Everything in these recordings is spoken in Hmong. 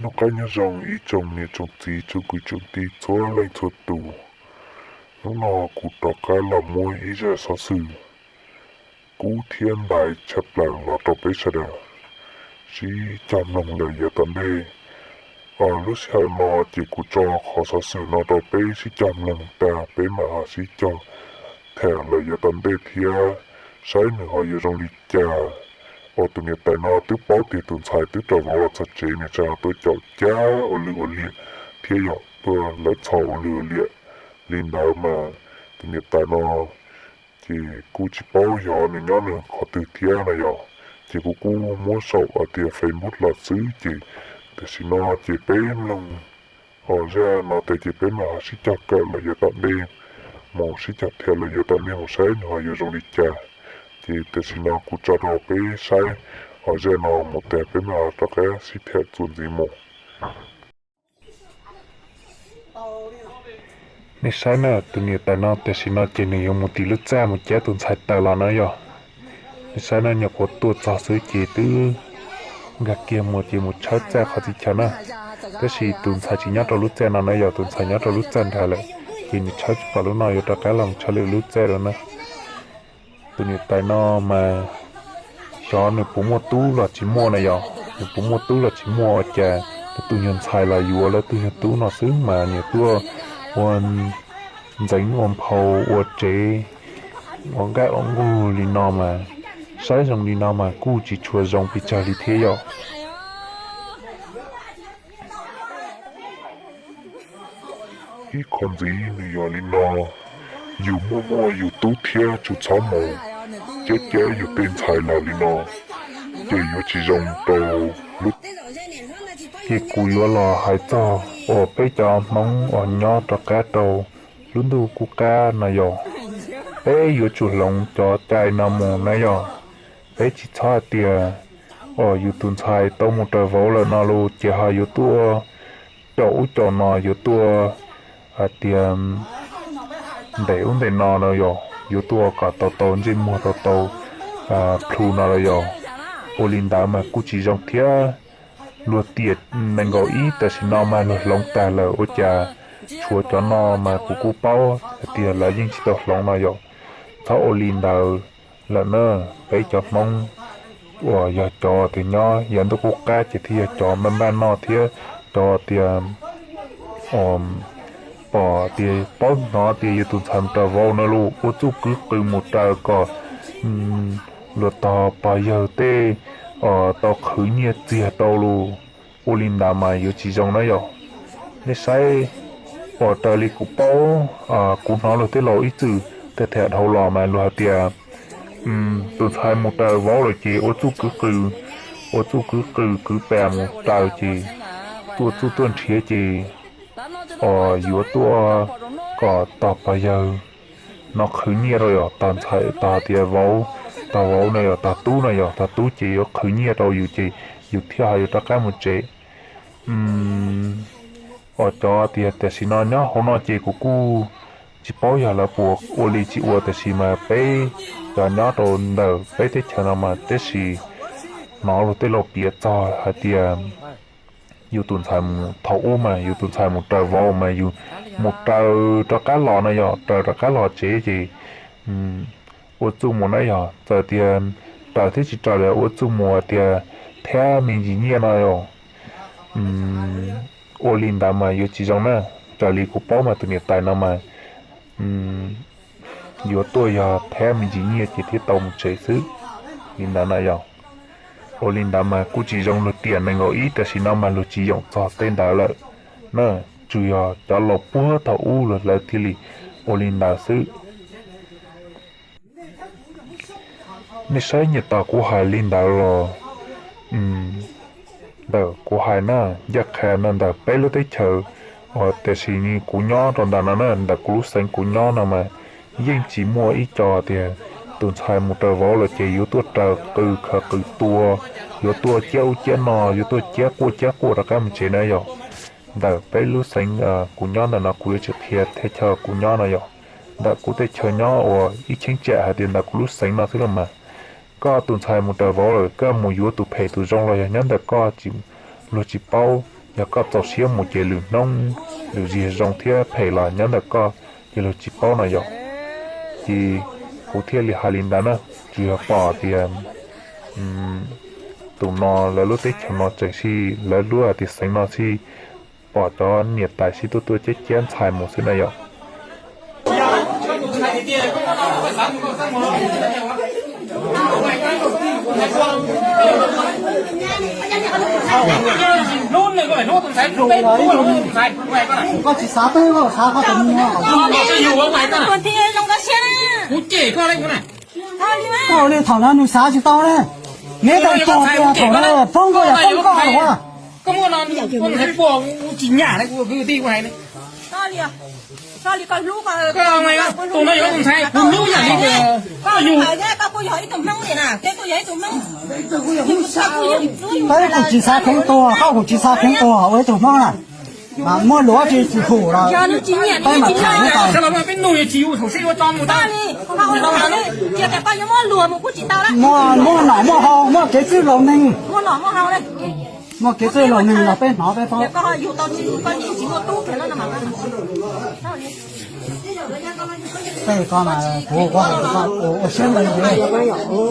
Noj qab nyob zoo ib tsoom niam tsoom txiv tsoom kwv tsoom tij txhua leej txhua tus. Hnub no kuv rov qab los muab ib zaj xov xwm kub thiab ntais tshaj plaws los rau peb sawv daws sib cog mloog lawm yav tom ntej. Lub sij hawm no ces kuv tso qhov xov xwm no rau peb sib cog mloog tag peb mam ho sib cog tham lawm yav tom ntej thiab saib nws ho yuav zoo li cas. Uas tus niam tais no twb paub tias tus ntxhais twb rov vauv los txog tsev, nws tseem tuaj caum cab ua lwj ua liam thiab yog tuaj lawv txhos ua lwj ua liam li ntawd mas tus niam tais no ces kuj tsis paub yog nws nyob nws qhov twg thiab no yog. Ces kuv kuj muab saum hais tias Facebook los xwb ces tam sim no ces peb mloog zaj no tas ces peb mam ho sib cog kawm lawm yav tom ntej mus, sib cog tham lawm yav tom ntej mus saib nws ho yuav zoo li cas. Ces tam sim no kuv tso rau peb saib zaj no mus tas peb mam ho rov qab sib tham txuas ntxiv mus. Nej saib na, tus niam tais no tam sim no ces nws yuav mus tim lub txaj mus cab tus ntxhais tawm los na yog. Nej saib na, nyuam qhuav tuaj txog xwb ces twb nkag kiag mus ces mus tshawb txaj qhov txhia chaw na. Tab sis tus ntxhais tsis nyob rau lub txaj no na yog, tus ntxhais nyob rau lub txaj nrad lawm, ces nws tshawb tsis pom lub no yuav rov qab los tshawb lwm lub txaj lawm na. Tus niam tais no mas xyov nws puas muaj tub los tsis muaj na yog, nws puas muaj tub los tsis muaj ua cas nws tus nyuag ntxhais los yuav lawv tus nyuag tub no xwb mas nyias tuaj ua ntxeev ua nphau ua tsev ua nqaij ua nqug li no mas saib zoo li no mas kuj tsis tshua zoo pes tsawg li thiab yom. Ib qho ntxiv nws yog li no, yus muaj muaj yus tub thiab tsuas txhob mus cab cab yus tej ntxhais los li no ces yuav tsis zoo rau lub. Ces kuv yuav los hais txog uas peb cov Hmoob uas nyob rov qab rau lub ntuj qub qab no yog, peb yuav tsum hloov cov cai no mus na yog. Peb tsis txhob hais tias uas yus tus ntxhais tau mus raws vauv lawm no los ces ho yuav tuaj caum ub caum no, yuav tuaj hais tias ntes ub ntes no no yog, yuav tuaj kom tau tau ntsej muag tau tau plhu no los yog. Ua li ntawd mas kuj tsis zoo thiab. Luag tiam nees nkaum ib tam sim no mas luag hloov tag lawm ua cas tshuav cov no mas kuv kuj paub hais tias lawv yeej tsis tau hloov no yog. Txhob ua li ntawd lawm na. Peb cov Hmoob uas yog cov tias nyob yav ntuj qub qab ces thiaj yog cov npaj npaj noj thiab cov tias pom tias paub hnov tias yus tus ntxhais mus raws vauv no los ua txuj kwv qw mus raws kom luag tog pog yawg tej tau qhwv nyiaj txiag rau los. Ua li ntawd mas yuav tsis zoo na yog. Nej saib, uas raws li kuv paub, kuv hnov luag tej laus ib txwm tham tham dhau los mas luag hais tias tus ntxhais mus raws vauv lawm ces ua txuj kwv qw, ua txuj kwv qw kwv pas mus raws ces tuaj txuj tuaj nrhiav ces uas yuav tuaj kom tog pog yawg no qhwv nyiaj rau yog tog ntxhais, tog tias vauv, tog vauv no yog tog tub no yog tog tub ces yuav qhwv nyiaj rau yus ces yus thiaj ho yuav rov qab mus tsev. Uas cov tias tam sim no nyob hauv no ces kuv kuj tsis paub yog lawv puas ua li tsis ua, tab sis mas peb cov nyob rau ntawm peb teb chaws no mas tab sis hnov luag tej laus piav txog hais tias yus tus ntxhais mus thaum ub mas yus tus ntxhais mus raws vauv mas yus mus raws rov qab los no yog, raws rov qab los tsev ces ua txuj mus na yog, txawm tias raws thiab tsis raws los ua txuj mus tias thab me ntsis nyiaj no yog. Ua li ntawd mas yuav tsis zoo na. Raws li kuv paub mas tus niam tais no mas yuav tuaj yog thab me ntsis nyiaj ces thiaj tau mus tsev xwb. Li ntawd na yog. Ua li ntawd mas kuj tsis zoo, luag tiam nees nkaum ib tam sim no mas luag tsis yoom txog tej ntawd lawm na. Tsuas yog cov laus puag thaum ub los lawv thiaj li ua li ntawd xwb. Nej saib nyias tos kuv hais li ntawd los ntawm kuv hais na, ncaj qha no ntawm peb lub teb chaws uas tam sim no kuv nyob rau ntawm no na, ntawm kuv lub xeev kuv nyob no mas yeej tsis muaj ib co tias tus ntxhais mus raws vauv lawm ces yuav tuaj raws qw khaws qw tua, yuav tuaj ciab ub ciab no, yuav tuaj ciab quaj ciab quaj rov qab mus tsev na yog. Ntawm peb lub xeev kuv nyob ntawm no kuv yuav tsis qhia teb chaws kuv nyob no yog, ntawm kuv teb chaws nyob uas ib cheeb tsam hais tias ntawm kuv lub xeev no xwb los mas, koj tus ntxhais mus raws vauv lawm koj mus yuav tus phem tus zoo los yog nyob ntawm koj, luag tsis paub, Yog koj txaus siab mus ces lwm hnub lwm zaug zoo thiab phem los nyob ntawm koj, ces luag tsis paub no yom. Ces kuv thiaj li hais li ntawd na, tsuas yog pom tias tus no lawv lub teb chaws no tseem sib, lawv lub hais tias xeev no sib pom cov niam tais sib tuaj tuaj ciab ciab ntxhais mus xwb na yom. Koj tsis xav peb, koj xav koj tus me nyuam. Koj li thaum no nws xav tsis tau ne. Neb tau tuag tias thaum no poob koj yog poob koj los. Peb kuj tsis xav kheev tuag, koj kuj tsis xav kheev tuag, ua ib tug Hmoob na. Mas muaj luag tsis tsis hum los peb mam tham ib tau. Muaj, muaj nom muaj hau, muaj kev txwj laus neeg. Muaj kev txwj laus neeg los peb hnov peb paub. Tej ko mas kuv ua siab ntev,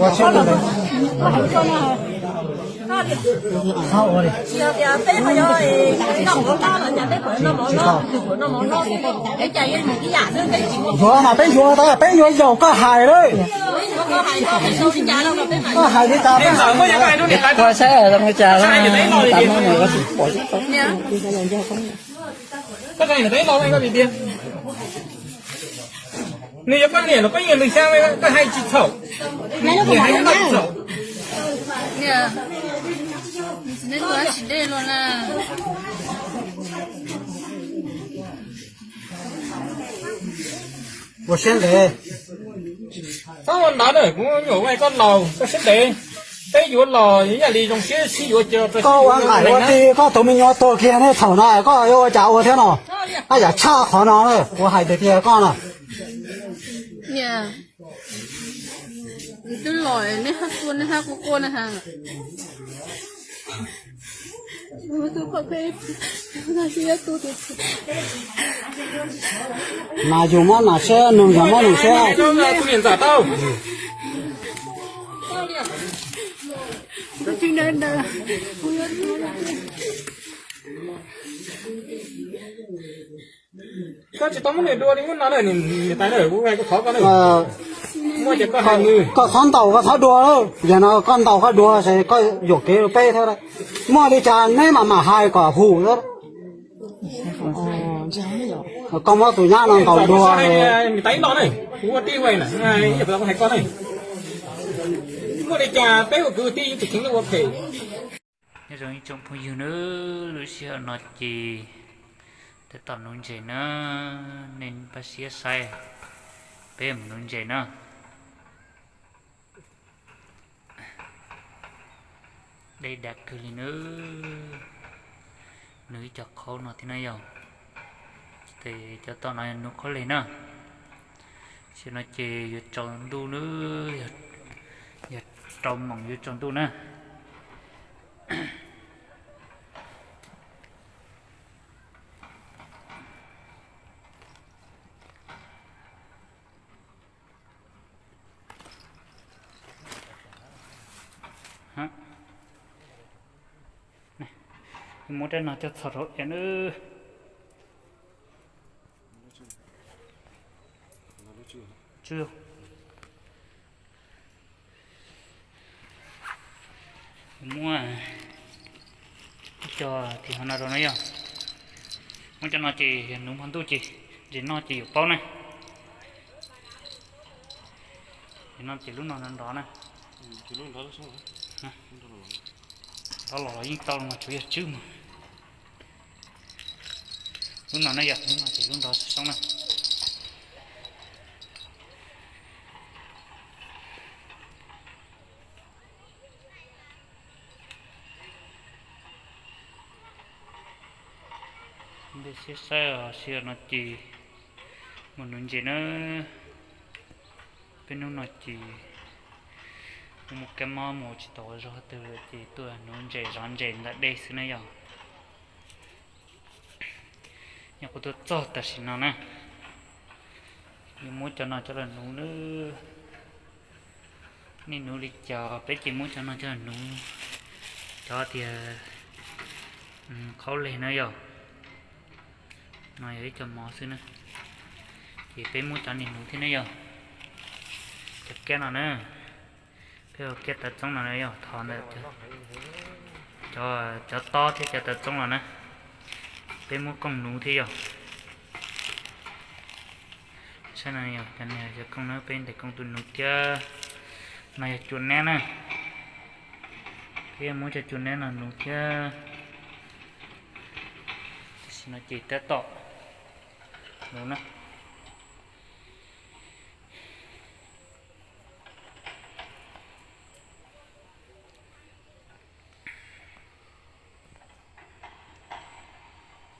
ua siab ntev. Txhob ua li. Yuav mas peb yuav tas, peb yuav yaum koj hais lawm. Koj hais li cas peb hais li ntawd. Peb kuaj saib zoo li cas no, tas no mus yuav tsis pom. Nws yog koj niam los koj yog nws xyaa, koj hais tsis txhaum. Niam hais koj tsis txhaum. Niam, neb ua tsis dej los na. Ua siab ntev. Txhob ua ntawd na, kuv nyuam ua koj laus, koj siab ntev. Peb yuav los yam li zoo siab sib yuav. Koj ua nqaim ua ti, koj tus me nyuam tuag kiag ne, thaum no koj yuav ua cas ua thiab no? Ab, yam tshaj qhov no na, kuv hais tiag tiag koj na. Niam, nws twb los neb hab tuaj neb hab quaj quaj na has. Nas yug muab nas siab, noog yog muab noog siab. Koj tsis tau muab nws dua li muab no na, niam tais na, kuv hais kuv thov koj na. Muaj ces koj hais nws. Koj txhob ntaus koj txhob dua, yog no koj ntaus koj dua ces koj yuam kev rau peb thiab. Muaj li cas neb mam mam hais kom hum. Koj muab tus nyab no ntaus dua. Niam tais ib lo na, kuv ua tij ua na, kuv hais koj na. Muaj li cas peb ua kwv tij yeej tsis kheev ua phem. Nyob zoo ib tsoom phooj ywg nawb, lub sij hawm no ces tab tom nuv ntses na, nej pab siab saib, peb mus nuv ntses na. Dej dav kawg li nawb, nuv ib co qhaub no thiab na yog, ces cov tom no nuv qhaub leg na. Tam sim no ces yuav tsaus ntuj nawb, yog rau moos yuav tsaus ntuj na. Muab rab no coj txog rau ib na. Muab cov tim hauv no rau na yog. Muab cov no ces nuv hmo ntuj ces ntses noj ces yuav paub na. Ntses no ces lub no nrov nrov na. Nrov los los yeej tau los mas tsuav yog tswb mas. Lub no na yog, lub no ces lub nrov soob na. Npej siab saib os, sij hawm no ces mus nuv ntses na. Peb hnub no ces kuv mus kab mob mus tsis tau ua zog twg lawm ces tuaj nuv ntses zov ntses ntawm dej xwb na yog. Kuv tuaj txog tam sim no na, yuav muab cov no coj los nuv nawb. Nej nuv li cas peb ces muab cov no coj los nuv. Cov tias qhaub leg na yog, no yog ib co mov xwb na, ces peb muab cov nim nuv thiab na yog. Cov kiab no na, peb ua kiab taw txoob no na yog, thov ntawm cov tob thiab cov taw txoob los na, peb muab kooj nuv thiab yog. Saib no yog cov kooj na, peb ntes kooj tuaj nuv thiab. No yog cua nab na, peb muab cov cua nab no nuv thiab. Tam sim no ces tab tom nuv na.